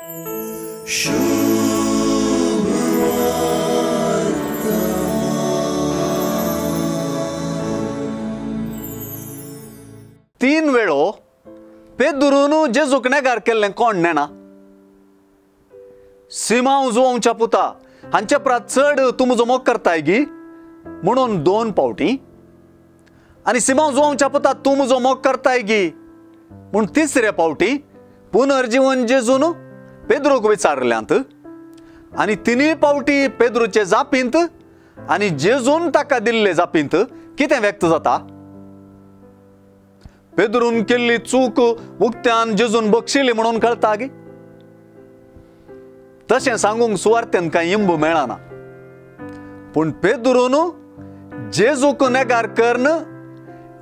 तीन वेळो पेद्रून जेजूक नेगार केल्लें कोण नेणा? सिमांव जुवांवच्या पुता हांचे प्रात चड तूं म्हजो मोग करताय गी म्हणून 2 पावटी, आनी सिमांव जुवांवच्या पुता तूं म्हजो मोग करताय गी म्हूण 3रे पावटी पुनर्जीवन जेजून पेद्रूक विचारल्यांत. आनी 3 पावटी पेद्रूचे जापींत आनी जेजून ताका दिल्ले जापींत कितें व्यक्त जाता? पेद्रून केल्ली चूक उक्त्यान जेजून बक्षिली म्हणून कळटा गी? तशें सांगूंक सुवार्तेन कांय इंबू मेळना. पूण पेद्रून जेजूक नेगार करून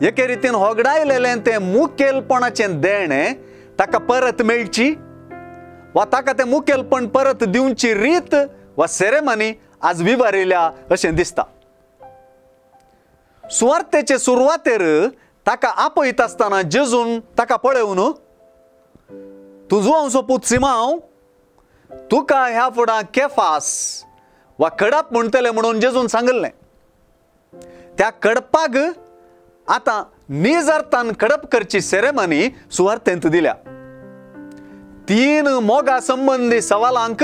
एके रितीन होगडायलेलें तें मुखेलपणाचें देणें ताका परत मेळची वा ताका तें मुखेलपण परत दिवची रीत वा सेरेमनी आज विवारिल्या अशें दिसता. सुवार्तेचे सुरवातेर ताका आपयत आसतना जेजून ताका पळोवन तूं जुवांवचो पूत सिमांव, तुका ह्या फुडां केफास वा कडप म्हणटले म्हणून जेजून सांगिल्लें. त्या कडपाक आतां नीज अर्थान कडप करची सेरेमनी सुवार्तेंत दिल्या. 3 मोगा संबंदी सवालांक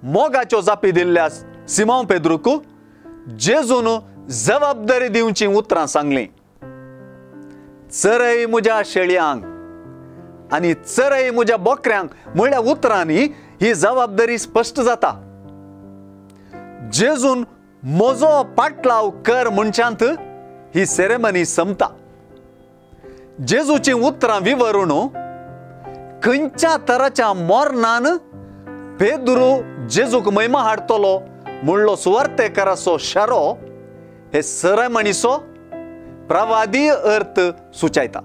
मोगाच्यो जापी दिल्ल्या सिमांव पेद्रूक जेजून जबाबदारी दिवची उतरां सांगलीं. चरय म्हज्या शेळयांक आनी चरय म्हज्या बोकऱ्यांक म्हळ्या उतरांनी ही जबाबदारी स्पश्ट जाता. जेजून म्हजो पाटलाव कर म्हणच्यांत ही सेरेमनी संपता. जेजूची उतरां विवरून खंयच्या तराच्या मोरनान पेद्रू जेजूक महिमा हाडटलो म्हणलो सुवार्तेकाराचो शेरो हे सेरेमनीचो प्रवादी अर्थ सुचायता.